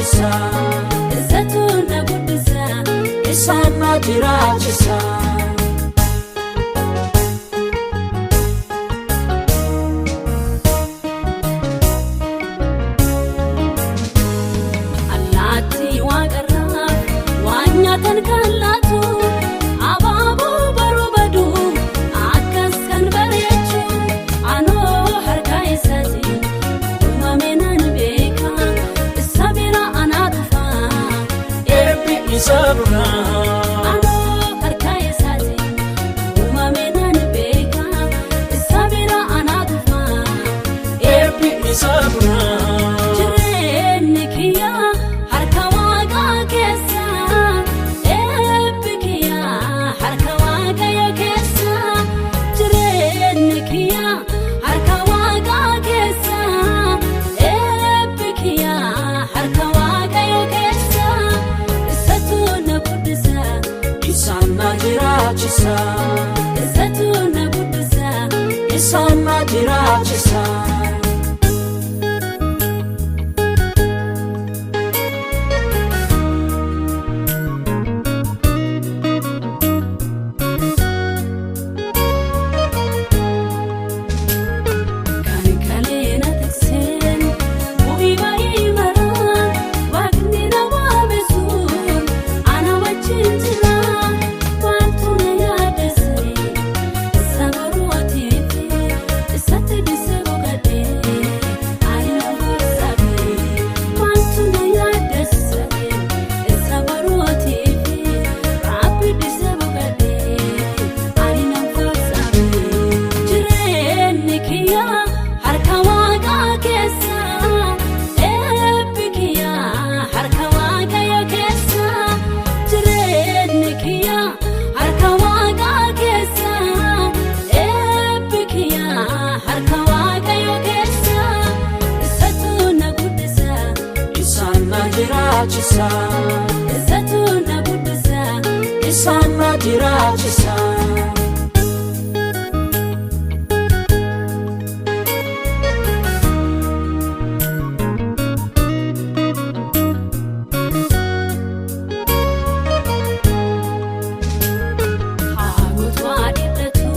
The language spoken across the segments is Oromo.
jiraachisa. Isatu na guddisa. Isaan na jiraachisa. Allaattii waaqarraa waan nyaatan kan laatu abaaboo baruu baduu akkas kan bareechu anoo harka isaatiin uumame nan beeka isa bira anaa dhufa. Eebbi isaa dhugaa. Anoo harka isaatiin uumame nan beeka isa bira anaa dhufa. Eebbi isaa dhugaa. Jireenyi kiyyaa harka waaqaa keessa eebbi kiyyaa harka waaqayyo keessa jireenyi kiyyaa harka waaqaa keessa eebbi kiyyaa harka waaqayyo keessa isatu na guddisa. Isaan na jiraachisa. Isatu na guddisa. Isaan na jiraachisa. Kan kaleena tikseen bu'ii baay'ee maraa waaqni na waame sun ana wajjin jira maaltu na yaaddesse isa boruutiif isatti dhisee boqodhee ani na gorsabe maaltu na yaaddesse isa boruutiif rabbi dhisee boqodhee ani na gorsabe. Jireenyi kiyyaa harka waaqaa keessa eebbi kiyyaa harka waaqayyo keessa jireenyi kiyyaa harka waaqaa keessa eebbi kiyyaa harka waaqayyo keessa isatu na guddisa. Isaan na jiraachisa. Isatu na guddisa. Isaan na jiraachisa. Haaguutu dhiphatu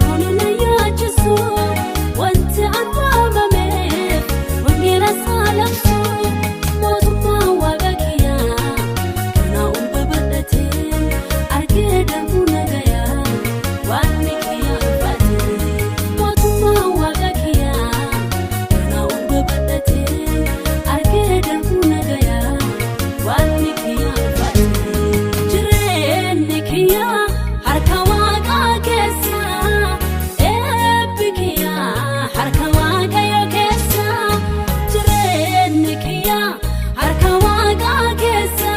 kuni na yaachisu wanti an waamameef wangeela saalabsu mootummaa waaqa kiyyaa kana ol babal'atee argee darbuu nagayaa waan kiyyaa ulfaate mootummaa waaqa kiyyaa kana ol babal'atee argee darbuu nagayaa waan kiyyaa ulfaate. Jireenyi kiyyaa harka waaqaa keessa eebbi kiyyaa harka waaqayyo keessa jireenyi kiyyaa harka waaqaa keessa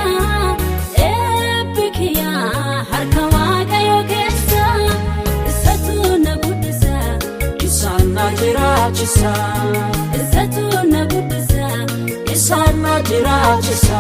eebbi kiyyaa harka waaqayyo keessa isatu na guddisa. Isaan na jiraachisa. Isatu na guddisa. Isaan na jiraachisa.